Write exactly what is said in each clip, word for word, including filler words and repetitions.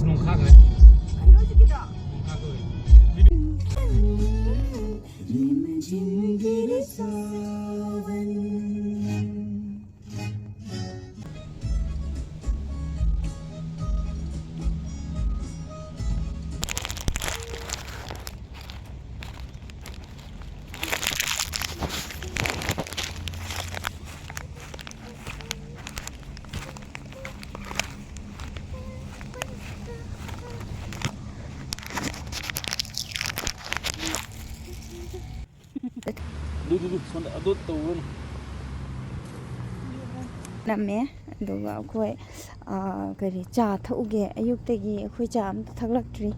ꯅꯣꯡꯈꯥꯈ꯭ꯔꯦ꯫ ꯀꯩꯅꯣ ꯍꯧꯖꯤꯛꯀꯤꯗꯣ? ꯅꯣꯡꯈꯥꯈ꯭ꯔꯦ꯫ ꯑꯗꯨ, ꯑꯗꯨ, ꯑꯗꯨ, ꯁꯣꯝꯗ ꯑꯗꯨ ꯇꯧꯔꯨꯔꯅꯨ꯫ ꯅꯝꯃꯦ꯫ ꯑꯗꯨꯒ ꯑꯩꯈꯣꯏ, ꯑꯥ, ꯀꯔꯤ, ꯆꯥ ꯊꯛꯎꯒꯦ꯫ ꯑꯌꯨꯛꯇꯒꯤ ꯑꯩꯈꯣꯏ ꯆꯥ ꯑꯝꯇ ꯊꯛꯂꯛꯇ꯭ꯔꯤ꯫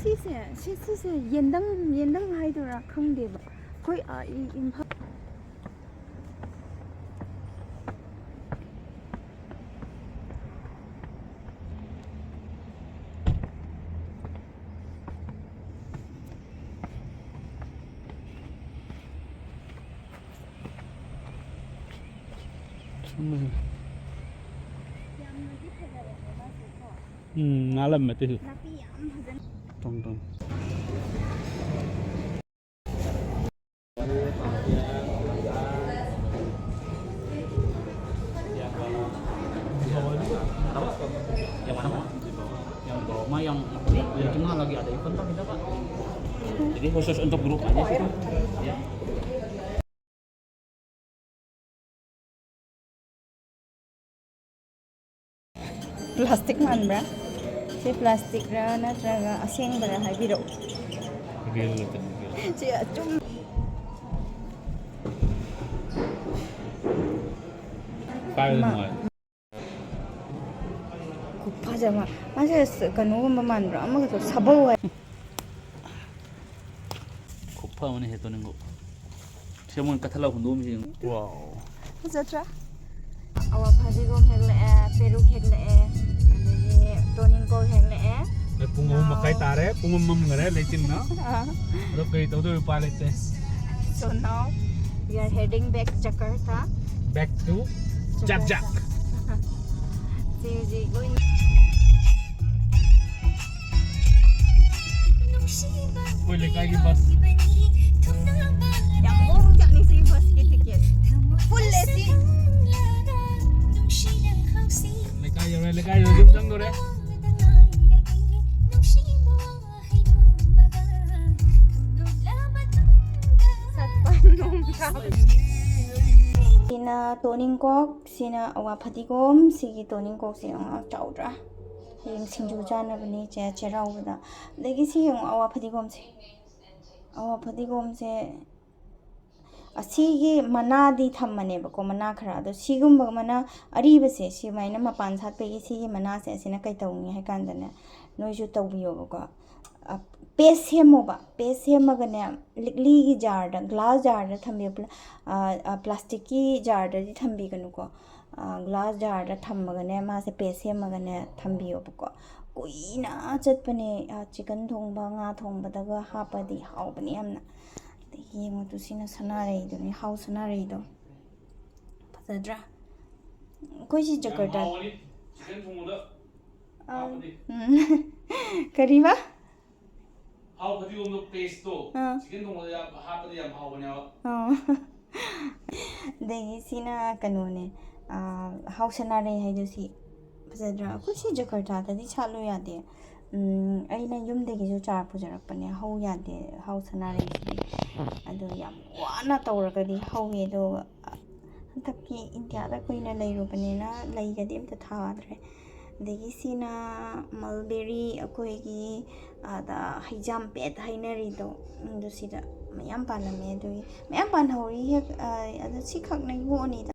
ꯁꯤꯁꯦ, ꯁꯤ, ꯁꯤꯁꯦ ꯌꯦꯟꯗꯪ, ꯌꯦꯟꯗꯪ ꯍꯥꯏꯗꯣꯏꯔꯥ ꯈꯪꯗꯦꯕ꯫ ꯑꯩꯈꯣꯏ, ꯑꯥ, ꯏ-, ꯏꯝꯐꯥꯜ ꯎꯝ꯫ ꯌꯥꯝꯅꯗꯤ ꯐꯖꯔꯦ ꯃꯥꯁꯦ ꯀꯣ꯫ ꯎꯝ, ꯅꯥꯜꯂꯝꯃꯦ ꯑꯇꯩꯁꯨ꯫ ꯅꯥꯄꯤ ꯌꯥꯝ ꯐꯖꯅ ꯇꯣꯡ ꯇꯣꯡ꯫ Yang mana, Pak? Yang bawah mah yang apa nih? Yang cuma lagi ada event kan kita, Pak. Jadi khusus untuk grup aja sih. Ya. Plastic ꯃꯥꯟꯕ꯭ꯔꯥ? ꯁꯤ plastic ꯔ ꯅꯠꯇ꯭ꯔꯒ ꯑꯁꯦꯡꯕꯔ ꯍꯥꯏꯕꯤꯔꯛꯎ꯫ Real ꯅꯠꯇꯦ, real꯫ ꯁꯤ ꯑꯆꯨꯝ-, ꯄꯥꯏꯕ ꯃꯥ-, ꯅꯨꯡꯉꯥꯏ꯫ ꯈꯨꯐꯖ ꯑꯃ꯫ ꯃꯥꯁꯦ ꯀꯩꯅꯣꯒꯨꯝꯕ ꯃꯥꯟꯕ꯭ꯔꯥ? ꯑꯃꯒꯤꯗꯣ ꯁꯥꯕꯧ ꯍꯥꯏ꯫ ꯈꯨꯐ ꯑꯃꯅꯤ ꯍꯦ ꯇꯣꯅꯤꯡꯈꯣꯛ꯫ ꯁꯦ ꯃꯣꯏ ꯀꯠꯊꯠꯂꯒ ꯍꯨꯟꯗꯣꯛꯑꯝꯃꯤꯁꯤ ꯌꯦꯡꯉꯨ꯫ Wow꯫ ꯐꯖꯗ꯭ꯔꯥ? ꯑꯋꯥ ꯐꯗꯤꯒꯣꯝ ꯍꯦꯛꯂꯛꯑꯦ, ꯄꯦꯔꯨꯛ ꯍꯦꯛꯂꯛꯑꯦ, ꯑꯗꯒꯤ ꯇꯣꯅꯤꯡꯈꯣꯛ ꯍꯦꯛꯂꯛꯑꯦ꯫ ꯑꯩ ꯄꯨꯡ ꯑꯍꯨꯝ ꯃꯈꯥꯏ ꯇꯥꯔꯦ, ꯄꯨꯡ ꯑꯃ ꯃꯝꯈꯔꯦ ꯂꯩꯆꯤꯟꯅ꯫ ꯑꯗꯣ ꯀꯔꯤ ꯇꯧꯗꯣꯏ, ꯎꯄꯥꯏ ꯂꯩꯇꯦ꯫ So now we are heading back Jakarta. Back to Jakjak. ꯁꯤ ꯍꯧꯖꯤꯛ ꯂꯣꯏ ꯑꯩꯈꯣꯏ ꯂꯩꯀꯥꯏꯒꯤ ꯕꯁ꯫ ꯌꯥꯝ ꯍꯣꯡꯖꯥꯠꯅꯤ ꯁꯤ ꯕꯁꯀꯤ ꯇꯤꯀꯦꯠ꯫ Full AC. ꯂꯩꯀꯥꯏ ꯌꯧꯔꯦ, ꯂꯩꯀꯥꯏ ꯌꯧꯔꯦ, ꯌꯨꯝ ꯆꯪꯗꯣꯔꯦ꯫ ꯁꯤꯅ ꯇꯣꯅꯤꯡꯀꯣꯛ, ꯁꯤꯅ ꯑꯋꯥ ꯐꯗꯤꯒꯣꯝ꯫ ꯁꯤꯒꯤ ꯇꯣꯅꯤꯡꯀꯣꯛꯁꯦ ꯌꯦꯡꯉꯣ, ꯆꯥꯎꯗ꯭ꯔꯥ? ꯍꯌꯦꯡ ꯁꯤꯡꯖꯨ ꯆꯥꯅꯕꯅꯦ ꯆꯦ-, ꯆꯩꯔꯥꯎꯕꯗ꯫ ꯑꯗꯒꯤ ꯁꯤ ꯌꯦꯡꯉꯣ, ꯑꯋꯥ ꯐꯗꯤꯒꯣꯝꯁꯦ꯫ ꯑꯋꯥ ꯐꯗꯤꯒꯣꯝꯁꯦ ꯑꯁꯤꯒꯤ ꯃꯅꯥꯗꯤ ꯊꯝꯃꯅꯦꯕꯀꯣ, ꯃꯅꯥ ꯈꯔ꯫ ꯑꯗꯣ ꯁꯤꯒꯨꯝꯕ ꯃꯅꯥ ꯑꯔꯤꯕꯁꯦ, ꯁꯨꯃꯥꯏꯅ ꯃꯄꯥꯟ ꯁꯥꯠꯄꯒꯤ ꯁꯤꯒꯤ ꯃꯅꯥꯁꯦ, ꯑꯁꯤꯅ ꯀꯩ ꯇꯧꯅꯤ ꯍꯥꯏ ꯀꯥꯟꯗꯅꯦ, ꯅꯣꯏꯁꯨ ꯇꯧꯕꯤꯌꯣꯕꯀꯣ꯫ ꯄꯦꯁ ꯁꯦꯝꯃꯣꯕ꯫ ꯄꯦꯁ ꯁꯦꯝꯃꯒꯅꯦ, ꯂꯤꯛꯂꯤꯒꯤ ꯖꯥꯔꯗ, ꯒ꯭ꯂꯥꯁ ꯖꯥꯔꯗ ꯊꯝꯕꯤꯌꯣ꯫ ꯄ꯭ꯂꯥ-, ꯑ, ꯑ, ꯄ꯭ꯂꯥꯁꯇꯤꯛꯀꯤ ꯖꯥꯔꯗꯗꯤ ꯊꯝꯕꯤꯒꯅꯨꯀꯣ꯫ ꯑ, ꯒ꯭ꯂꯥꯁ ꯖꯥꯔꯗ ꯊꯝꯃꯒꯅꯦ, ꯃꯥꯁꯦ ꯄꯦꯁ ꯁꯦꯝꯃꯒꯅꯦ ꯊꯝꯕꯤꯌꯣꯕꯀꯣ꯫ ꯀꯨꯏꯅ ꯆꯠꯄꯅꯦ꯫ ꯑ, ꯆꯤꯀꯟ ꯊꯣꯡꯕ, ꯉꯥ ꯊꯣꯡꯕꯗꯒ ꯍꯥꯞꯄꯗꯤ ꯍꯥꯎꯕꯅꯦ ꯌꯥꯝꯅ꯫ ꯑꯗꯒꯤ ꯌꯦꯡꯉꯨ ꯇꯨ, ꯁꯤꯅ ꯁꯅꯥꯔꯩꯗꯨꯅꯦ, ꯍꯥꯎ ꯁꯅꯥꯔꯩꯗꯣ꯫ ꯐꯖꯗ꯭ꯔꯥ? ꯑꯩꯈꯣꯏ ꯁꯤ ꯌꯥꯝ ꯖꯀꯔꯇꯥ-, ꯍꯥꯎꯕꯅꯤ, ꯆꯤꯀꯟ ꯊꯣꯡꯕꯗ ꯑ, ꯍꯥꯞꯄꯗꯤ꯫ ꯎꯝ꯫ ꯀꯔꯤꯕ? ꯍꯥꯎ ꯐꯗꯤꯒꯣꯝꯗꯣ ꯄꯦꯁꯇꯣ ꯑꯥ꯫ ꯆꯤꯀꯟ ꯊꯣꯡꯕꯗ ꯌꯥꯝ ꯍꯥꯞꯄꯗꯤ ꯌꯥꯝ ꯍꯥꯎꯕꯅꯦꯕ꯫ ꯑꯣ꯫ ꯑꯗꯒꯤ ꯁꯤꯅ ꯀꯩꯅꯣꯅꯦ, ꯑꯥ, ꯍꯥꯎ ꯁꯅꯥꯔꯩ ꯍꯥꯏꯗꯣ ꯁꯤ꯫ ꯐꯖꯗ꯭ꯔꯥ? ꯑꯩꯈꯣꯏ ꯁꯤ ꯖꯀꯔꯇꯥꯗꯗꯤ ꯁꯥꯠꯂꯨ ꯌꯥꯗꯦ꯫ ꯎꯝ, ꯑꯩꯅ ꯌꯨꯝꯗꯒꯤꯁꯨ ꯆꯥꯔ ꯄꯨꯖꯔꯛꯄꯅꯦ, ꯍꯧ ꯌꯥꯗꯦ ꯍꯥꯎ ꯁꯅꯥꯔꯩꯁꯤꯗꯤ꯫ ꯑꯗꯣ ꯌꯥꯝ ꯋꯥꯅ ꯇꯧꯔꯒꯗꯤ ꯍꯧꯋꯦ, ꯑꯗꯣ ꯍꯟꯗꯛꯀꯤ ꯏꯟꯗꯤꯌꯥꯗ ꯀꯨꯏꯅ ꯂꯩꯔꯨꯕꯅꯤꯅ ꯂꯩꯒꯗꯤ ꯑꯝꯇ ꯊꯥꯗ꯭ꯔꯦ꯫ ꯑꯗꯒꯤ ꯁꯤꯅ ꯃꯜꯕꯦꯔꯤ, ꯑꯩꯈꯣꯏꯒꯤ ꯑꯥꯗ ꯍꯩꯖꯥꯝꯄꯦꯠ ꯍꯥꯏꯅꯔꯤꯗꯣ, ꯑꯗꯨ ꯁꯤꯗ ꯃꯌꯥꯝ ꯄꯥꯜꯂꯝꯃꯦ꯫ ꯑꯗꯨꯒꯤ ꯃꯌꯥꯝ ꯄꯥꯟꯍꯧꯔꯤ ꯍꯦꯛ, ꯑ, ꯑꯗꯨ ꯁꯤꯈꯛꯅ ꯌꯣꯛꯑꯅꯤꯗ꯫